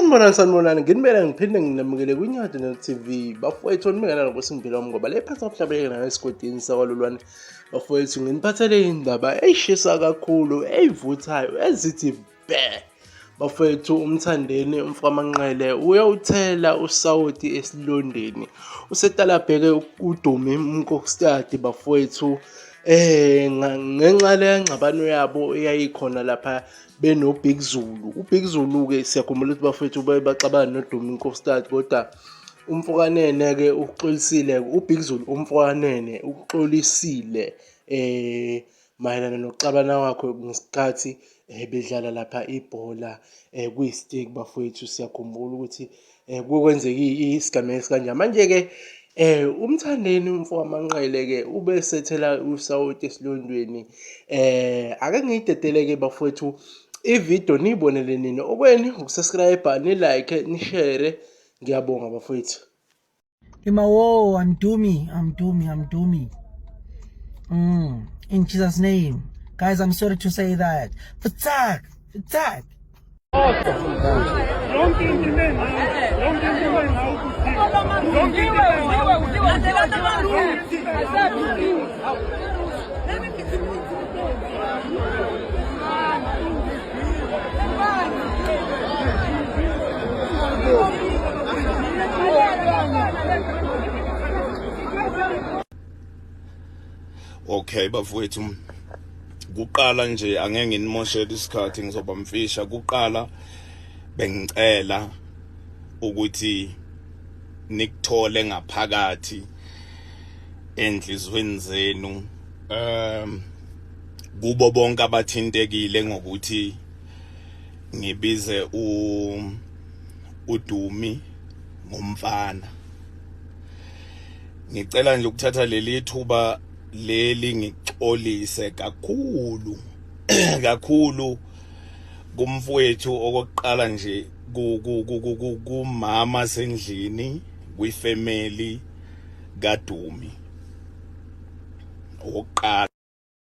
Sanibonani sanibonani nginibela ngiphinde nginamukele kwiNyadi no TV bafowethu onibekela nokusimbila ngoba le phatha umhlabeleke nayo esigodini sakwalolwane bafowethu nginiphathele indaba eyishisa kakhulu eyivuthayo ezithi bhe bafowethu umthandeni umfkamanqele uyawuthela usawoti esilondeni usetalabheke uDumi Mkokstad bafowethu eh ngenxa lengxabano yabo eyayikhona lapha benoBig Zulu. UBig Zulu-ke siyakhumbula ukuthi bafethu baye baxabana noDumi Nkosikazi kodwa umfokanene-ke uxolisile uBig Zulu umfokanene uxolisile eh mayelana nokuxabana kwakhe ngesikhathi eh, bedlala lapha ibhola eh, kwi-stick bafowethu siyakhumbula ukuthi eh, kukwenzeka isigameko esikanjani manje-ke Eh uMthandeni umfo waManqele ke ubesethela usawoti esilondweni. Eh ake ngiyidedele ke bafowethu ivideo niyibonele nina okweni ukusubscribe ni like ni share ngiyabonga bafowethu. Ima wo, I'm Dumi, I'm Dumi, I'm Dumi. In Jesus' name. Guys, I'm sorry to say that. Attack! Attack! Yonke into ime ngawe. Yonke into ime ngawe ukuthi. Yonke into ime ngawe. Okay bafowethu kuqala nje angeke nginimoshele isikhathi ngizoba mfisha kuqala bengicela ukuthi nikuthole ngaphakathi enhlizweni zenu um kubo bonke abathintekile ngokuthi ngibize u uDumi ngomfana ngicela nje ukuthatha leli thuba leli ngixolise kakhulu kakhulu kumfowethu okokuqala nje kumama sendlini kwifamily kaDumi okokuqala.